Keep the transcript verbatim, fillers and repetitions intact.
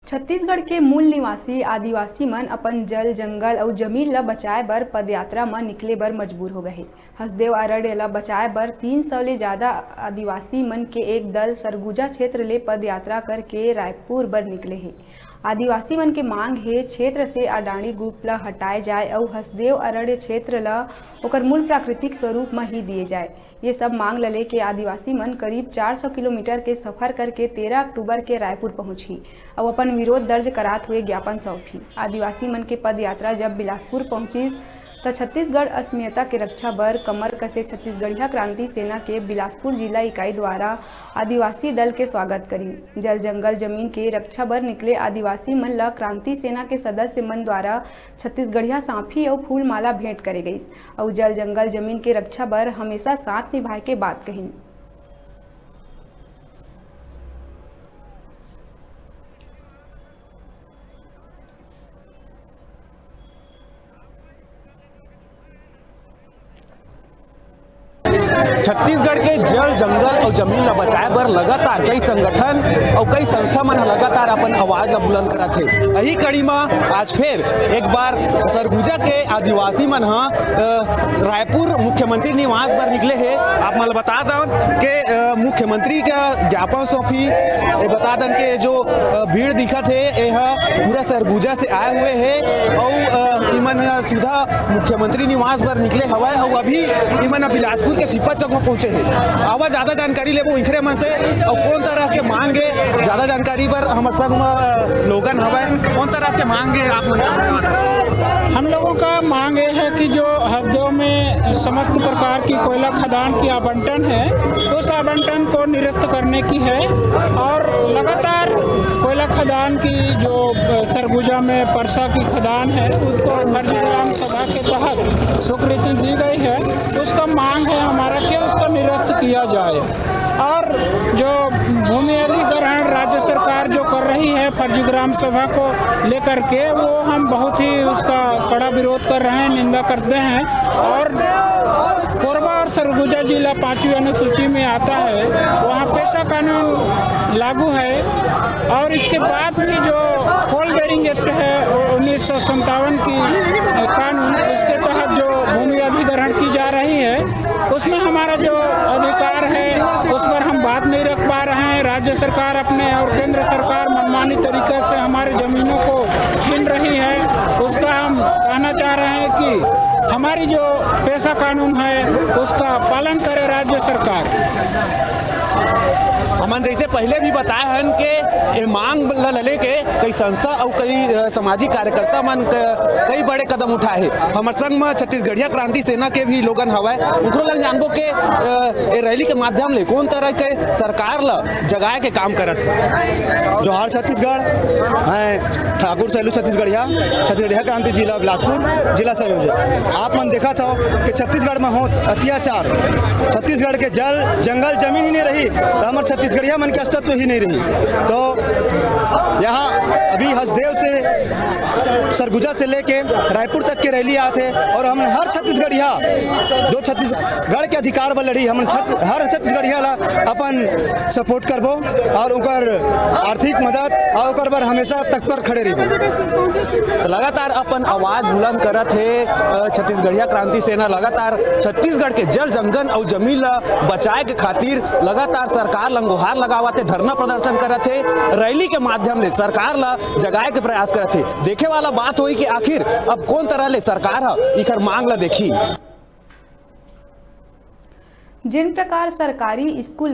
छत्तीसगढ़ के मूल निवासी आदिवासी मन अपन जल, जंगल अउ जमीन ल बचाए बर पदयात्रा म निकले बर मजबूर हो गए हे। हसदेव अरण्य ल बचाए बर तीन सौ ले ज्यादा आदिवासी मन के एक दल सरगुजा क्षेत्र ले पदयात्रा करके रायपुर बर निकले हे। आदिवासी मन के मांग हे, क्षेत्र से अडानी गुट ल हटाए जाए अउ हसदेव अरण्य क्षेत्र ल ओकर मूल प्राकृतिक स्वरूप म ही दिए जाए। ये सब मांग ल लेके आदिवासी मन करीब चार सौ किलोमीटर के सफर करके तेरह अक्टूबर के रायपुर पहुंचही अउ अपन विरोध दर्ज करात हुए ज्ञापन सौंपही। आदिवासी मन के पदयात्रा जब बिलासपुर पहुंचिस, त छत्तीसगढ़ अस्मियता के रक्षा बर कमर कसे छत्तीसगढ़िया क्रांति सेना के बिलासपुर जिला इकाई द्वारा आदिवासी दल के स्वागत करिन। जल, जंगल, जमीन के रक्षा बर निकले आदिवासी मन ल क्रांति सेना के सदस्य मन द्वारा छत्तीसगढ़िया सांफी अउ फूल माला भेंट करे गईस अउ जल, जंगल, जमीन के रक्षा बर हमेशा साथ निभाए के बात कहिन। छत्तीसगढ़ के जल, जंगल अउ जमीन ल बचाए बर लगातार कई संगठन अउ कई संस्था मन ह लगातार अपन आवाज ल बुलंद करत हे। यही कड़ी म आज फिर एक बार सरगुजा के आदिवासी मन ह, अ, रायपुर मुख्यमंत्री निवास बर निकले हे। आप मन ल बता दन के, अ, मुख्यमंत्री का ज्ञापन सौंपी। ये बता दन के जो, अ, भीड़ दिखत हे, ये ह पूरा सरगुजा से आए हुए हे अउ, अ, इमन ह सीधा मुख्यमंत्री निवास बर निकले हवय अउ अभी इमन ह बिलासपुर के सिपत चौक म पहुंचे हे। आवा ज्यादा जानकारी लेबो इखरे मन से अउ कौन तरह के मांग हे, ज्यादा जानकारी बर हमर संग म लोगन हवय। कौन तरह के मांग हे आप मन के? हम लोगों का मांग ये है कि जो हसदेव में समस्त प्रकार की कोयला खदान की आवंटन है, उस आवंटन को निरस्त करने की है और लगातार कोयला खदान की जो, अ, सरगुजा में परसा की खदान है, उसको फर्जी ग्राम सभा के तहत स्वीकृति दी गई है, उसका मांग है हमारा कि उसको निरस्त किया जाए। और जो भूमि अधिग्रहण राज्य सरकार जो कर रही है फर्जी ग्राम सभा को लेकर के, वो हम बहुत ही उसका कड़ा विरोध कर रहे हैं, निंदा करते हैं। और कोरबा और सरगुजा जिला पांचवी अनुसूची में आता है, वहाँ पेशा कानून लागू है। और इसके बाद भी जो कोल बेरिंग एक्ट है उन्नीस सौ संतावन की कानून, उसके तहत जो भूमि अधिग्रहण की जा रही है, उसमें हमारा जो अधिकार है उस पर हम बात नहीं रख पा रहे हैं। राज्य सरकार अपने और केंद्र सरकार मनमानी तरीके से हमारे जमीनों को छीन रही है। उसका हम कहना चाह रहे हैं कि हमारी जो पेशा कानून है उसका पालन करे राज्य सरकार। हमन जैसे पहले भी बताए हन के ए मांग ल लेके कई संस्था अउ कई, अ, सामाजिक कार्यकर्ता मन क-, कई बड़े कदम उठाए हे। हमर संग म छत्तीसगढ़िया क्रांति सेना के भी लोगन हवय, उखरो लग जानबो के, अ, ए रैली के माध्यम ले कौन तरह के सरकार ल जगाए के काम करत हे। जोहार छत्तीसगढ़, मैं ठाकुर सैलू छत्तीसगढ़िया, छत्तीसगढ़िया क्रांति जिला बिलासपुर, जिला संयोजक। आप मन देखत हो कि छत्तीसगढ़ में होत अत्याचार, छत्तीसगढ़ के जल, जंगल, जमीन ही नहीं रही, तो हमर छत्तीसगढ़िया मन के अस्तित्व ही नहीं रही। तो यहाँ अभी हसदेव से, सरगुजा से लेके रायपुर तक के रैली आत हे और हमन हर छत्तीसगढ़िया, जो छत्तीसगढ़ के अधिकार बर लड़ी, हमन छत-, हर छत्तीसगढ़िया ला अपन सपोर्ट करबो और ओकर आर्थिक मदद और ओकर बर हमेशा तत्पर खड़े रहिबो। तो लगातार अपन आवाज बुलंद करत हे, अ, छत्तीसगढ़िया क्रांति सेना लगातार छत्तीसगढ़ के जल, जंगल अउ जमीन ला बचाए के खातिर लगातार सरकार ल गोहार लगावत हे, धरना प्रदर्शन करत हे, रैली के माध्यम ले सरकार ल जगाए के प्रयास करत हे। देखे वाला बात होही कि आखिर अब कौन तरह ले सरकार ह इखर मांग ल देखही। जिन प्रकार सरकारी स्कूल